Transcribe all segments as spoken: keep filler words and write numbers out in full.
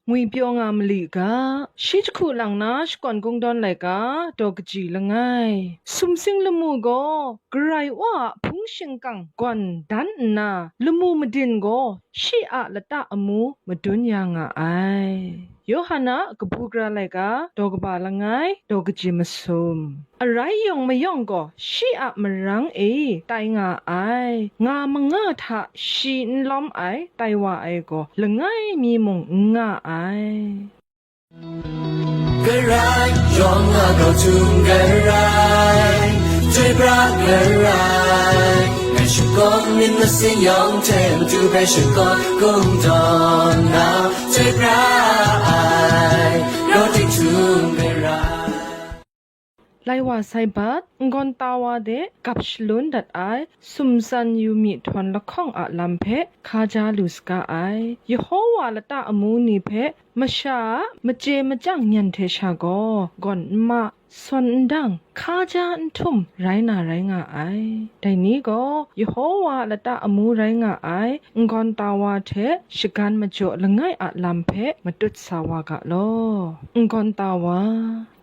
ngwipyaw nga mali ga, shi jahku lang na shakawn kungdawn laika, daw kaji langai. Sumsing lamu gaw, Karai Wa a hpung shingkang gawn dan nna, lamu madin gaw shi a lata amu madun ya nga ai. Yawhan a kabu gara laika, daw kaba langai, daw kaji masum. Arai yawng mayawng gaw shi a marang e tai nga ai, nga manga hta shi n lawm ai tai wa ai gaw langai mi mung n nga ai. Karai yawng a kau htum karai, chyoi pra karai, ngai shakawn myit masin yawng hte matu hpe shakawn kungdawn na, chyoi pra ai, rawt ting htum karai. Lai wa sai bat, n-gawn ta wa de gap shalun dat ai sumsan yu myi htawn lahkawng a lam hpe hka ja lu saga ai. Yehowa lata amu ni hpe masha a machye machyang nyan hte sha gaw gawn n ma, sawn n dang, hka ja n htum rai na rai nga ai. Dai ni gaw Yehowa a lata amu rai nga ai n-gawn ta wa hte shagan majaw langai a lam hpe matut sa wa ga law. N-gawn ta wa.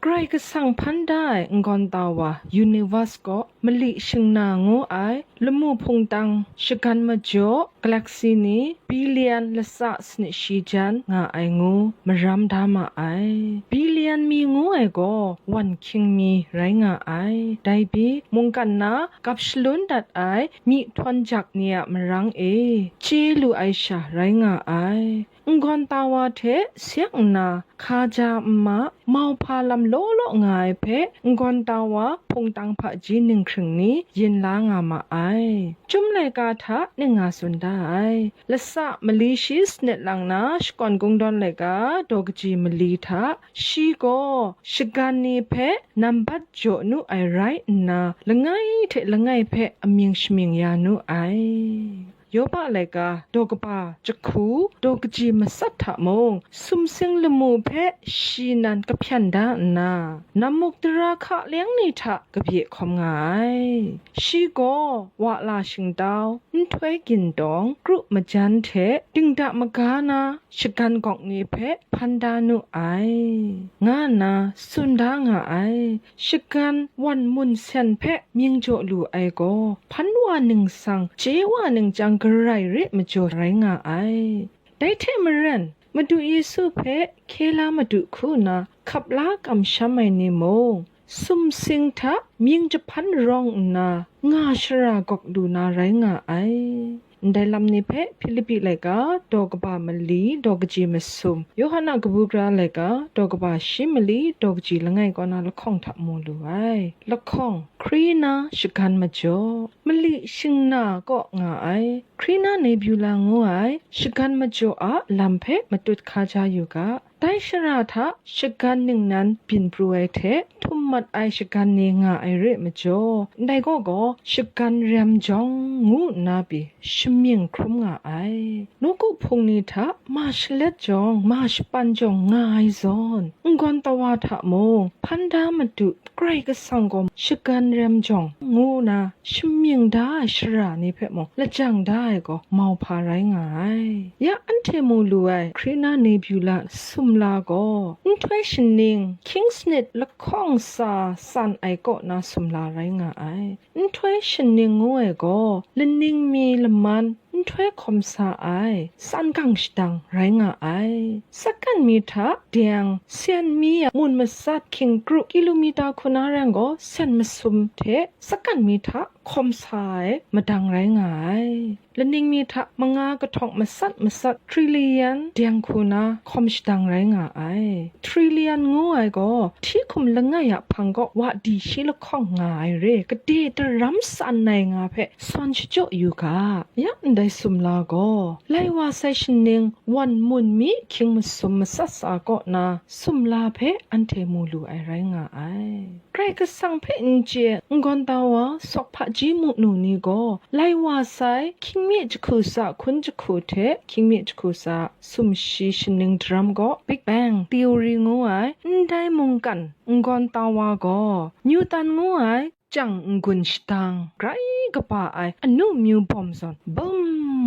Karai Kasang hpan da ai n-gawn ta wa, universe gaw mali shingna ngu ai lamu hpungtang shagan majaw galaxy ni bilian latsa sanit shi jan nga ai ngu maram da ma ai. Bilian mi ngu ai gaw wan hkying mi rai nga ai. Dai pyi, mungkan na gap shalun dat ai myi htawn jak ni a marang e chye lu ai sha rai nga ai. N-gawn ta wa hte seng nna hka ja n ma, mauhpa lam law law nga ai hpe n-gawn ta wa hpungtang hpaji ninghkring ni yin la nga ma ai. Chyum laika hta ning nga tsun da ai. Latsa mali shi sanit lang na shakawn kungdawn laika daw kaji mali hta, shi gaw shagan ni hpe nambat jaw nu ai rai nna, langai hte langai hpe amying shamying ya nu ai. Yoba laika daw kaba jahku, daw kaji matsat hta mung, sumsing lamu hpe shi nan kahpyan da nna, nammuk dara hka leng ni hta kabye hkawm nga ai. Shi gaw wa la shingtau, nhtoi gindawng, kru majan hte dingda maga na shagan gawk ni hpe hpan da nu ai, nga nna tsun da nga ai. Shagan wan mun sen hpe mying jaw lu ai gaw, hpan wa ningsang, chye wa ningchyang garai re majaw rai nga ai. Dai hte maren, Madu Yesu hpe hkye la madu hku nna hkap la kamsham ai ni mung, sumsing hta mying jahpan rawng nna nga shara gawk lu na rai nga ai. Ndai lam ni hpe Hpilipi laika daw kaba mali daw kaji masum, Yawhan a kabu gara laika daw kaba shi mali daw kaji langai kaw na lahkawng hta mu lu ai. Lahkawng, hkri na shagan majaw, mali shingna kaw nga ai, hkri na nebula ngu ai shagan majaw a lam hpe matut hka ja yu ga. Dai shara hta shagan ningnan byin pru ai hte, htum mat ai shagan ni nga ai re majaw, ndai gaw gaw shagan rem jawng ngu nna pyi shamying hkrum nga ai. Nawku hpung ni hta ma shalet jawng, ma shapan jawng nga ai zawn, n-gawn tawa hta mung, hpan da madu Karai Kasang gaw shagan rem jawng ngu na shamying da ai shara ni hpe mung lajang da ai gaw mauhpa rai nga ai. Ya anhte mu lu ai Krina Nebula sumla gaw nhtoi shaning hkying sanit lahkawng sa san ai kaw na sumla rai nga ai. Nhtoi shaning ngu ai gaw laning mi laman nhtoi hkawm sa ai san gang shadang rai nga ai. Sakan mi hta deng, sen mi a mun matsat hkying kru kilomita hku na rai gaw, sen masum hte sakan mi hta hkawm sa ai madang rai nga ai. Laning mi hta manga kahtawng matsat matsat trilian deng hku na hkawm shadang rai nga ai. Trilian ngu ai gaw, hti hkum langai a hpang kaw wa di shi lahkawng nga ai re, gade daram san ai nga hpe sawn shachyaw yu ga. Ya ndai sumla gaw, lai wa sai shaning wan mun mi hkying masum matsat sa kaw na sumla hpe anhte mu lu ai rai nga ai. Karai Kasang hpe n chye, n-gawn tawa, sawk hpaji mu nu ni gaw, lai wa sai hkying mi jahku sa hkun jahku hte hkying mi jahku sa sumshi shaning daram gaw Big Bang theory ngu ai ndai mungkan n-gawn tawa gaw, Newton ngu ai chyang n-gun shadang, grai kaba ai anu myu bawm zawn, bum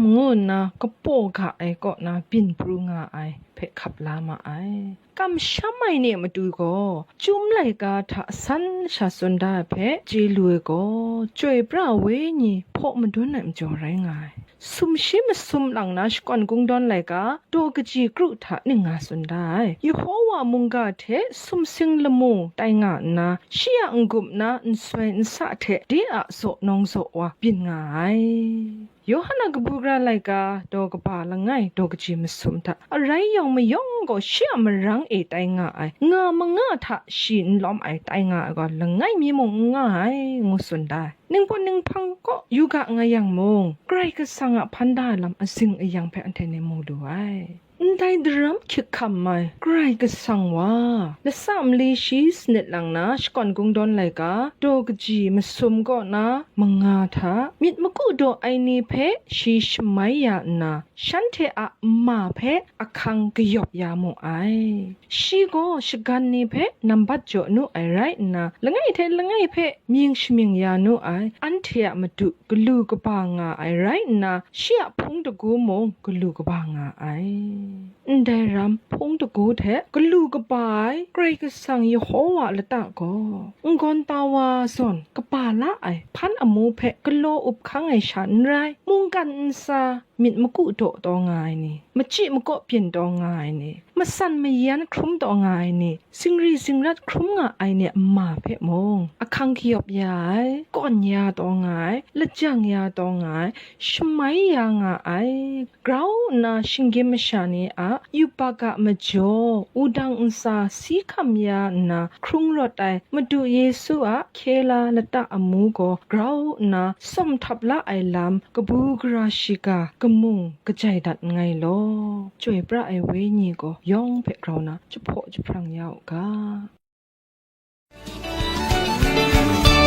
ngu nna kapaw ga ai kaw na byin pru nga ai hpe hkap la ma ai. Kamsham ai ni a matu gaw, chyum laika hta san sha tsun da ai hpe chye lu ai gaw, Chyoi pra ai Wenyi hpaw madun ai majaw rai nga ai. Sumshi masum lang na shakawn kungdawn laika, daw kaji kru hta ning nga tsun da ai. Yehowa mungga hte sumsing lamu tai nga nna, shi a n-gup na nsoi nsa hte de a zaw nawng zaw wa byin nga ai. Yawhan a kabu gara laika, daw kaba langai, daw kaji masum hta, arai yawng mayawng gaw shi a marang e tai nga ai, nga manga hta shi n lawm ai tai nga ai gaw, langai mi mung n nga ai, ngu tsun da ai. Ningpawt ninghpang kaw yu ga nga yang mung, Karai Kasang a hpan da ai lam azing ayang hpe anhte ni mu lu ai. Ndai daram hkyik hkam ai Karai Kasang wa, lasa mali shi sanit lang na shakawn kungdawn laika, daw kaji masum kaw na manga hta, myit maku daw ai ni hpe shi shamai ya nna, shanhte a nma hpe ahkang kayawp ya mu ai. Shi gaw shagan ni hpe nambat jaw nu ai rai nna, langai hte langai hpe mying shamying ya nu ai, anhte a matu galu kaba nga ai rai nna, shi a hpung dagu mung galu kaba nga ai. Ndai ram hpung dagu hte galu kaba ai Karai Kasang Yehowa lata gaw, n-gawn tau wa zawn kaba la ai hpan amu hpe galaw up hkang ai sha n rai, mungkan ntsa myit maku daw taw nga ai ni, machyi makaw byin taw nga ai ni, masan mayan hkrum taw nga ai ni, zingri zingrat hkrum nga ai ni a ma hpe mung, ahkang kayawp ya ai, kawn ya taw nga ai, lajang ya taw nga ai, shamai ya nga ai, grau nna shinggyim masha ni a yubak a majaw, wudang ntsa si hkam ya nna hkrung rawt ai Madu Yesu a hkye la lata amu gaw grau nna tsawm htap la ai lam, kabu gara shiga, kamung kajai dat nngai law, Chyoi pra ai Wenyi gaw yawng hpe grau na jahpaw jahprang ya u ga.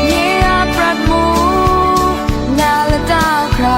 Nye a prat mung, na lata hkra,